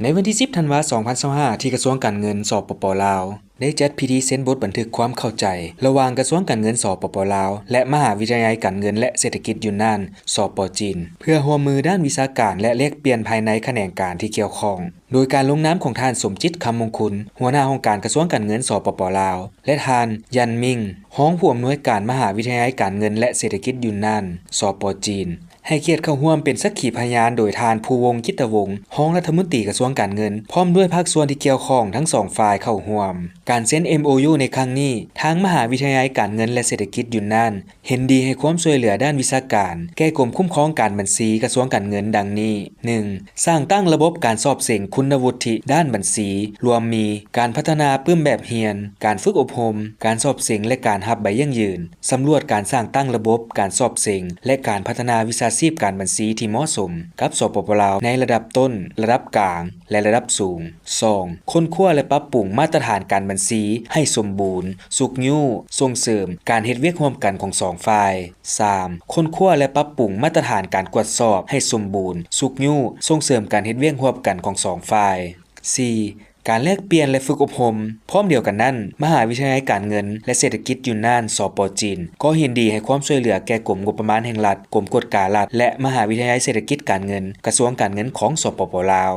ໃນວັນທີສິບ ທັນວາ ສອງພັນຊາວຫ້າ ທີ່ກະຊວງການເງິນ ສປປ ລາວ ໄດ້ຈັດພິທີເຊັນບົດບັນທຶກຄວາມເຂົ້າໃຈ ລະຫວ່າງກະຊວງການເງິນ ສປປ ລາວ ແລະ ມະຫາວິທະຍາໄລການເງິນ ແລະ ເສດຖະກິດຢູນນານ ສປ ຈີນ ເພື່ອຮ່ວມມືດ້ານວິຊາການ ແລະ ແລກປ່ຽນພາຍໃນຂະແໜງການທີ່ກ່ຽວຂ້ອງ ໂດຍການລົງນາມຂອງທ່ານ ສົມຈິດ ຄຳມົງຄຸນ ຫົວໜ້າຫ້ອງການກະຊວງການເງິນ ສປປ ລາວ ແລະ ທ່ານ ຢັນ ມິງ ຮອງຜູ້ອຳນວຍການມະຫາວິທະຍາໄລການເງິນ ແລະ ເສດຖະກິດຢູນນານ ສປ ຈີນ ໃຫ້ກຽດເຂົ້າຮ່ວມເປັນສັກຂີພະຍານໂດຍທ່ານ ພູວົງ ຈິດຕະວົງ ຮອງລັດຖະມົນຕີກະຊວງການເງິນ ພ້ອມດ້ວຍພາກສ່ວນທີ່ກ່ຽວຂ້ອງທັງສອງຝ່າຍເຂົ້າຮ່ວມ. ການເຊັນ ເອັມໂອຢູ ໃນຄັ້ງນີ້ ທາງມະຫາວິທະຍາໄລການເງິນ ແລະ ເສດຖະກິດຢູນນານ ເຫັນດີໃຫ້ຄວາມຊ່ວຍເຫຼືອດ້ານວິຊາການ ແກ່ກົມຄຸ້ມຄອງການບັນຊີກະຊວງການເງິນ ດັ່ງນີ້: ໜຶ່ງ ສ້າງຕັ້ງລະບົບການສອບເສັງຄຸນນະວຸດທິດ້ານບັນຊີ ລວມມີ ການພັດທະນາປຶ້ມແບບຮຽນ, ການຝຶກອົບຮົມ, ການສອບເສັງ ແລະ ການຮັບໃບຢັ້ງຢືນ, ສຳຫຼວດການສ້າງຕັ້ງລະບົບການສອບເສັງ ແລະ ການພັດທະນາວິຊາຊີບການບັນຊີທີ່ເໝາະສົມກັບ ສປປ ລາວ ໃນລະດັບຕົ້ນ, ລະດັບກາງ ແລະ ລະດັບສູງ. ສອງ ຄົ້ນຄວ້າ ແລະ ປັບປຸງມາດຕະຖານການບັນຊີໃຫ້ສົມບູນ, ຊຸກຍູ້, ສົ່ງເສີມການເຮັດວຽກຮ່ວມກັນຂອງສອງຝ່າຍ. ສາມ ຄົ້ນຄວ້າ ແລະ ປັບປຸງມາດຕະຖານການກວດສອບໃຫ້ສົມບູນ, ຊຸກຍູ້, ສົ່ງເສີມການເຮັດວຽກຮ່ວມກັນຂອງສອງຝ່າຍ. ສີ່ ການແລກປ່ຽນ ແລະ ຝຶກອົບຮົມ. ພ້ອມດຽວກັນນັ້ນ, ມະຫາວິທະຍາໄລການເງິນ ແລະ ເສດຖະກິດຢູນນານ ສປ ຈີນ ກໍເຫັນດີໃຫ້ຄວາມຊ່ວຍເຫຼືອແກ່ກົມງົບປະມານແຫ່ງລັດ, ກົມກວດກາລັດ ແລະ ມະຫາວິທະຍາໄລເສດຖະກິດການເງິນ ກະຊວງການເງິນຂອງ ສປປ ລາວ.